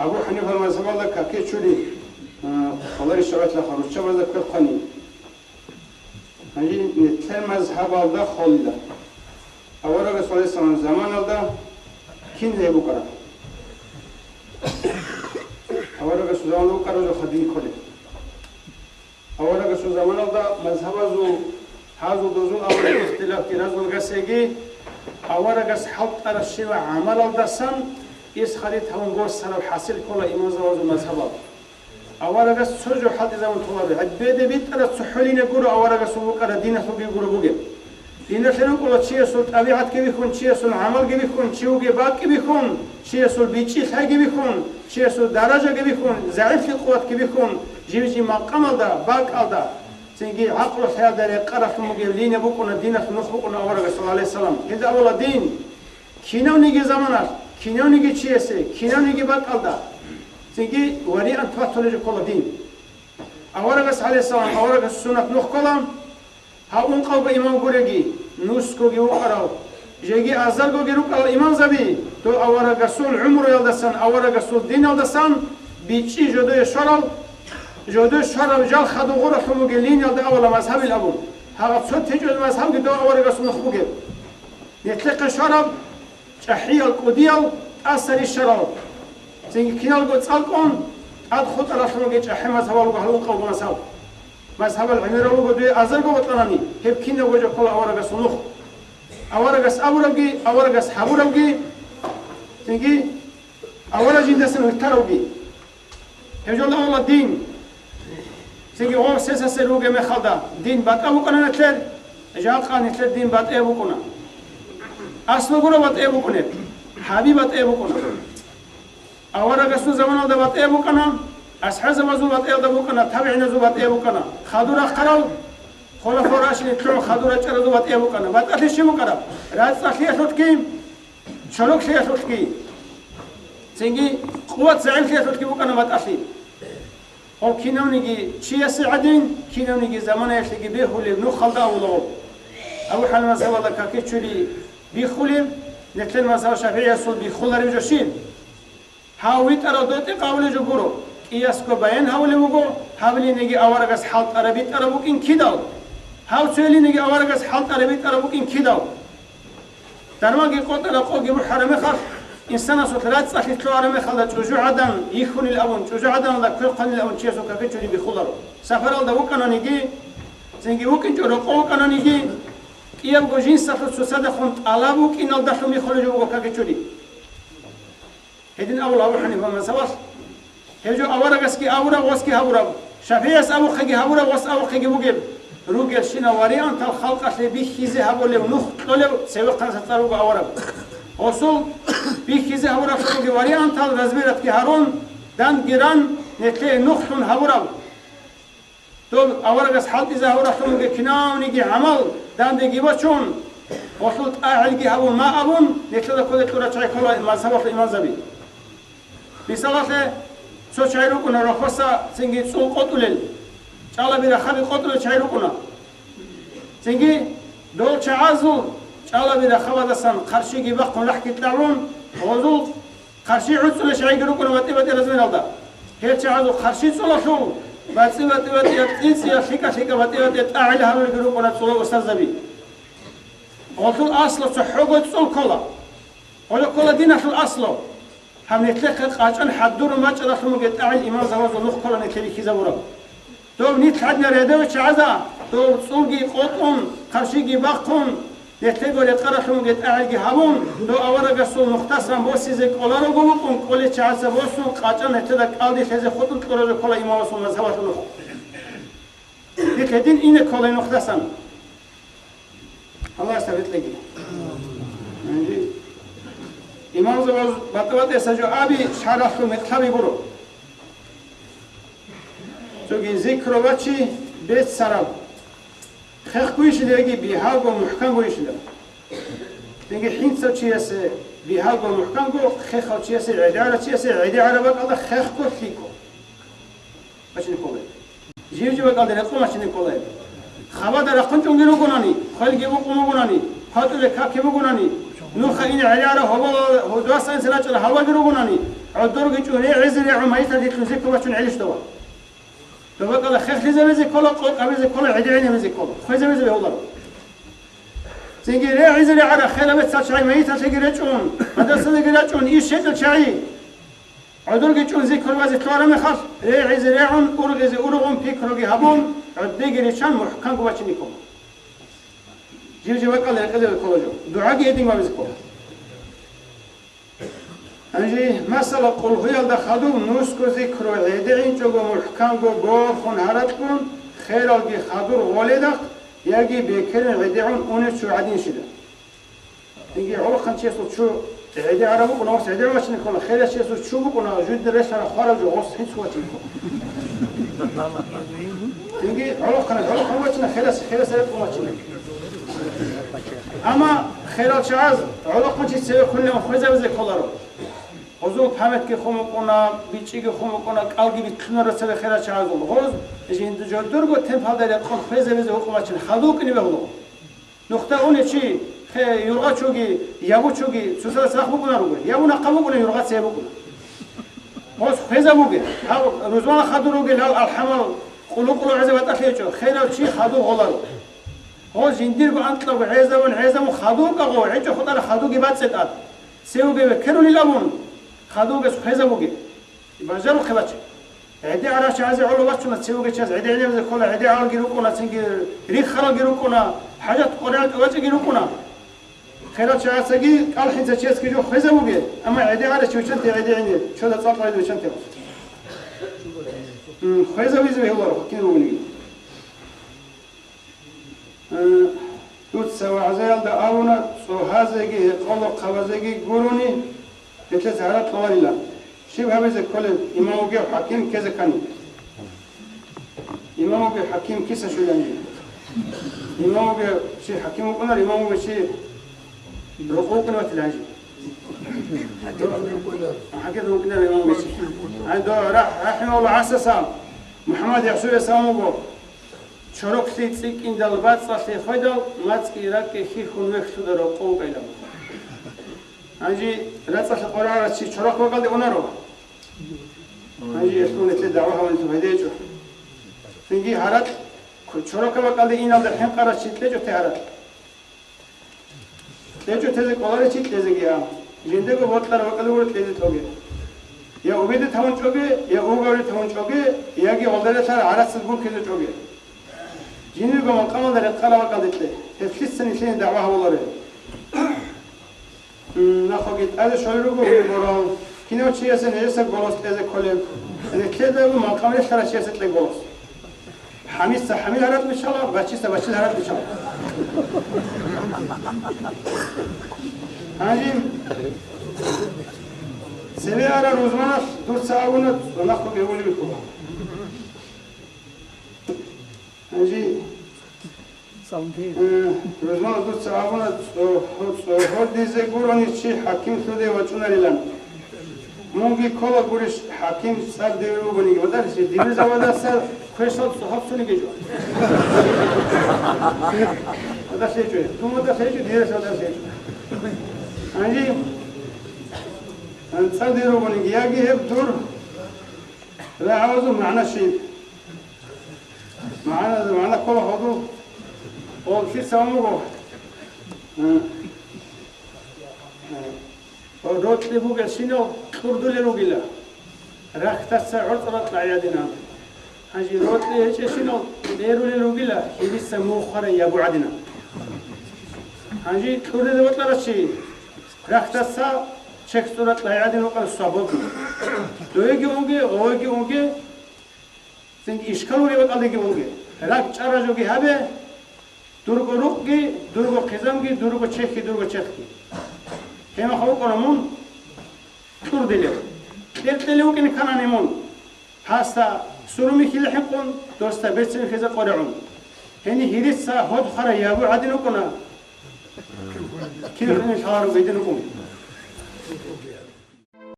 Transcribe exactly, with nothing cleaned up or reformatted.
Абу Ханифал мазгьабалда каке чури, а, хвалари шагьатла харуччабазда квер хъвани. Гьанже нилъер мазгьабалда холила. Аварагас гӀалайгьиссалам заманалда кин гьеб букӀараб? Аварагасул заманалда букӀараб жо хадин кколеб. Аварагасул заманалда мазгьабазул гьазул-дозул аварагас ихтилафги разногласияги, аварагас хӀалтӀараб щивав гӀамалалдасан исхари тавун госараб хӀасил ккола имамзабазул мазгьабал. Аварагас цо жо хӀалтӀизабун толаро, гьеб беде битӀараб цохӀолине гуро аварагасул букӀараб диналъулги гуро бугеб. Диналъе рукӀула чиясул тӀабигӀатги бихьун, чиясул гӀамалги бихьун, чи вугеб бакӀги бихьун, чиясул бичӀчӀи-лъайги бихьун, чиясул даражаги бихьун, загӀиплъи-къуватги бихьун, жив-жив макъамалда, бакӀалда, цинги гӀакълу-хиялда рекъаралъун бугеб линия букӀуна, диналъул нух букӀуна аварагасул, гӀалайгьиссалам. Гьелда абула дин, кинавниги заманалъ, кинавниги чиясе, кинавниги бакӀалда, цинги вариант батулеб жо ккола дин. Аварагас, гӀалайгьиссалам, аварагас суннат нух ккола, гьав ункъавго имам гуреги, нусгоги вукӀарав, жеги азаргоги рукӀарал имамзаби, дов аварагасул гӀумруялдасан, аварагасул диналдасан бичӀчӀи жодое щварал, жодое щварав жал хадув гъуралъун бугел линиялда абула мазгьабил абун, гьагъаб цо течӀони мазгьабги дов аварагасул нух бугеб. Нилъехъе щвараб чӀахӀиял, кӀудиял, тӀаса рищарал, цинги киналго цӀалкӀун, тӀад хутӀаралъун бугеб чӀахӀи мазгьабал руго гьал ункъавго мазгьаб. Мазгьабал гӀемерал руго дуе азарго бокьанани, гьеб кинабго жо ккола аварагасул нух. Аварагас абурабги, аварагас гьабурабги, цинги авараг жиндасан витаравги. Гьеб жолда абула дин. Цинги гъов сесасе ругеб мехалда дин батӀа букӀана нилъер, жакъа нилъер дин батӀияб букӀуна. Аслу гуро батӀияб букӀунеб, гьаби батӀияб букӀуна. Аварагасул заманалда батӀияб букӀана, асхӀабзабазул батӀиялда букӀана, табигӀиназул батӀияб букӀана. Хадур рахъарал, хулафа рашидин лъугӀун хадур рачӀаразул батӀияб букӀана. БатӀалъи щиб букӀараб? РацӀцӀалъиялъулъги, чороклъиялъулъги, цинги къуват-загӀиплъиялъулъги букӀана батӀалъи. Гьеб кинавниги чиясе гӀадин, кинавниги заманаялъеги бегьулеб нухалда абула гьеб. Абу Ханифа мазгьабалда какичури биххулеб, нилъер мазгьаб ШафигӀиясул биххулареб жо щиб? Гьав витӀарав дов тӀекъабулеб жо гуро, кӀиясго баян гьабулеб буго, гьабилиниги аварагас хӀалтӀараб-битӀараб букӀин кидал, гьав цоялиниги аварагас хӀалтӀараб-битӀараб букӀин кидал. Дарманги къотӀараб къоги бухӀараб мехалъ, инсанасул рацӀцӀалъи лъугӀараб мехалда чӀужугӀадан йихьунил абун, чӀужугӀаданалда квер хъванил абун чиясул какичури биххуларо. Сапаралда вукӀананиги, цинги вукӀинчӀо рокъов вукӀананиги, кӀиябго жинсалъул цоцадехун тӀалаб букӀиналдалъун биххулеб жо буго какичури. Гьедин абула Абу Ханифа мазгьабалъ, гьев жо аварагасги абураб, гъосги гьабураб, ШафигӀияс абухъеги гьабураб, гъос абухъеги бугеб, ругелщинал вариантал халкъалъе бихьизе гьабулев нух кьолев цевехъанасда цӀар руго авараг. Гъосул бихьизе гьабураб бугеб вариантал разбиратги гьарун, дандги ран, нилъее нухлъун гьабураб. Доб аварагас хӀалтӀизабуралъун бугеб кинавниги гӀамал дандеги бачун, гъолъул тӀагӀелги гьабун ма абун, нилъеда кколел кьурачагӀи ккола мазгьабалъул имамзаби. Мисалалъе, цо чагӀи рукӀуна рохоса цинги цӀул къотӀулел, чӀалаби рахаби къотӀулел чагӀи рукӀуна. Цинги дол чагӀазул чӀалаби рахабадасан хъарщиги бахъун рахӀги кьабун, гъозул хъарщи гӀуцӀулел чагӀиги рукӀуна батӀи-батӀи размералда. Гьел чагӀазул хъарщи цӀулалъул, батӀи-батӀи-батӀи, цӀи-цӀи, лъикӀа-лъикӀа батӀи-батӀи тӀагӀел гьарулелги рукӀуна цӀулал устарзаби. Гъолъул аслу цохӀого цӀул ккола. Гъолъул ккола диналъул аслу. Гьаб нилъехъе къачӀан хӀадурун бачӀаралъун бугеб тӀагӀел имамзабазул нух ккола нилъее бихьизабураб. Дов нилъ гӀадинал рядовый чагӀазда, дов цӀулги къотӀун, хъарщиги бахъун, нилъего рекъаралъун бугеб тӀагӀелги гьабун, дов аварагасул нухдасан босизе кӀоларого букӀун, кӀолел чагӀаца босун, къачӀан нилъеда кӀалдилъизе хутӀун кьураб жо ккола имамасул мазгьабалъул нух. Нилъ гьедин ине ккола нухдасан. Аллагьас тавфикъ кьеги. Имамзабаз батӀа-батӀияб жо аби шаргӀалъул микълъаби гуро. Цоги зикру бачи беццараб. Хехго йищила яги бигьаго мухӀканго йищила. Цинги хӀинцав чиясе бигьаго мухӀканго, хехав чиясе, гӀедегӀарав чиясе гӀедегӀараб бакӀалда хехго лъикӀго. Бачине кколеб. Жив-жив бакӀалда рекъон бачине кколеб. Хабада рахъун чӀунги ругонани, хвелги букъун бугонани, хватӀулеб какги бугонани, нуха ине гӀелиараб гьоболал гьудвасан рачӀарал гьаваги ругонани, ГӀодорги чӀун регӀизе регӀун майиталъе лъун зикру бачун гӀелищ дова? Дова кӀала хехлъизабизе ккола, къокъабизе ккола, гӀедегӀинабизе ккола, хвезабизе бегьуларо. Цинги регӀизе регӀара хераб бецал чагӀи майиталъеги речӀун, мадрасалдеги рачӀун, иш гьечӀел чагӀи. ГӀодорги чӀун зикру базе лъугьараб мехалъ, регӀизе регӀун, ургъизе ургъун, пикруги гьабун, гӀодеги риччан мухӀканго бачине ккола. Жив-жив бакӀалда рекъезабизе ккола жо. ДугӀаги гьедин бабизе ккола. Гьанже, масала, къулгьуялда хадуб нусго зикру гӀедегӀинчӀого мухӀканго борхун гьаракьун, хералги хадур гъоледахъ, яги бекерин гӀедегӀун унев чу гӀадинщила. Цинги гӀолохъанчиясул чу гӀедегӀараб букӀуна, гъос гӀедегӀун бачине ккола, херачиясул чу букӀуна, жуйда релълъараб хвараб жо, гъос гьинцго бачине ккола. Цинги гӀолохъанас гӀолохъан бачина, херас херас рекъон бачина. Амма херал чагӀаз гӀолохъанчи цеве кколилан хвезабизе кколаро. Гъозул памятги хун букӀуна, бичӀчӀиги хун букӀуна, кӀалги битлъунара цеве херал чагӀазул. Гъоз жинда жодорго темпалда рекъон хвезабизе гьукъун бачина, хадув вукӀине бегьула. Нухда унев чи, хе-, юргъачуги, ябучуги, цоцазда цадахъ букӀунаруго, ябун ахъа букӀуна, юргъаца яб букӀуна. Гъос хвезабуге, гьав рузмана хадур ругел, гьав алхӀамал къулу-къулу гӀезаб батӀалъи гьечӀо, херав чи хадув гъоларо. Гъос жиндирго анкьабго гӀезабун, гӀезабун хадув вукӀа гъо, гьечӀо хутӀара хадувги бацӀцӀе тӀад. Цевеги веккерулел абун, хадувгас хвезабуге. Бажарухъе бачӀа. ГӀедегӀарав чагӀазе гӀоло бачуна, цевеги чияс гӀедегӀинабизе ккола, гӀедегӀалги рукӀуна, цинги риххаралги рукӀуна, хӀажат къоригӀел тӀубачӀиги рукӀуна. Херал чагӀацаги кӀалхӀинца чиясги жо хвезабуге, амма гӀедегӀарав чи виччанте гӀедегӀине, чода цӀакъ гьавизе виччанте гъос. М, хвезабизе бегьуларо, кин ругониги. Э, дуца вагӀзаялда абуна, цӀогьазеги гьекъолохъабазеги гурони, гьелъес гьаракь кьоларила. Щиб гьабизе кколеб, имам вугев хӀаким ккезе ккани? Имам вугев хӀаким киса щвеланги? Имам вугев чи хӀаким вукӀунар, имам вугев чи рокъов вукӀине ватила гьанже? ХӀаким вукӀунар имам вугев чи. Гьай, до, рахӀ-, рахӀимагьуллагь, гӀасаса МухӀаммад ЯхӀсуяс абун буго. Чороклъи цӀикӀкӀиндал бацӀцӀалъе хведал, мацӀги ракӀги хьихьун вехьлъуда рокъов вукӀайилан. Гьанже рацӀцӀалъе къваригӀарав чи чорохъ бакӀалде унаро. Гьанже гьелъул нилъее дагӀва гьабунилъул пайда гьечӀо. Цинги гьаракь, чорохъ бакӀалде иналда хӀинкъарав чи кьечӀо те гьаракь. КьечӀо тезе кӀоларев чи кьезеги а. Жиндего бокьараб бакӀалде гуро кьезе тӀоге. Я убеде тавун чӀоге, я угавре тавун чӀоге, яги гъолдарелъар гӀарацаз гуркизе чӀоге. Жиндирго макъамалда рекъараб бакӀалде кье. Гьелъица нилъее дагӀва гьабуларе. М, нахъоги тӀаде щвел руго гьури борал. Кинав чиясе нижеса голос кьезе кколеб? Нилъеда макъам релълъарав чиясе кье голос. ХӀамица хӀамил гьаракь биччала, бачица бачил гьаракь биччала. Гьанже цеве ара рузманалъ дуца абуна, цӀонахъго бегьулеб бихьула. Гьанже Э, рузман дуца абуна, цӀо-, цӀогьодизе гурони чи хӀакимлъуде вачӀунарилан. Мунги ккола гурищ хӀаким цӀар диве вугониги, ватӀалъи дивезавадаса квешал цӀогьоб цониги жо. ВатӀалъи гьечӀо, дун ватӀалъи гьечӀо, дивес ватӀалъи гьечӀо. Гьанже, э, цӀар диве вугониги, яги гьеб дур рагӀабазул магӀна щиб? МагӀна, магӀна ккола гьадул. Гьалхица вуго. Э, э, рокьи бугелщинал кьурдулел ругила, рахьдаса гӀорцӀа ракьа гӀадинан. Гьанже рокьи гьечӀелщинал берулел ругила, гьениса мухъара ябу гӀадинан. Гьанже кьурдулел вокьарав чи, рахьдаса чехь цӀуракь гӀадин вукӀана свободно. Довеги унге, гъовеги унге, Цинги ишкал гьуреб бакӀалдеги унге. РакӀ чӀара жоги гьабе, дурго рукъги, дурго хъизамги, дурго чехьги, дурго чехьги. Гьеб мехалъ вукӀана мун кьурдилев. Кьер-кьелев вукӀине кканани мун. Гьасда сурумихьила хӀинкъун, досда берцинхьизе къоригӀун. Гьениб гьениса гьодхъара ябу гӀадин вукӀуна. Кин гьениб лъаларо гьедин вукӀун.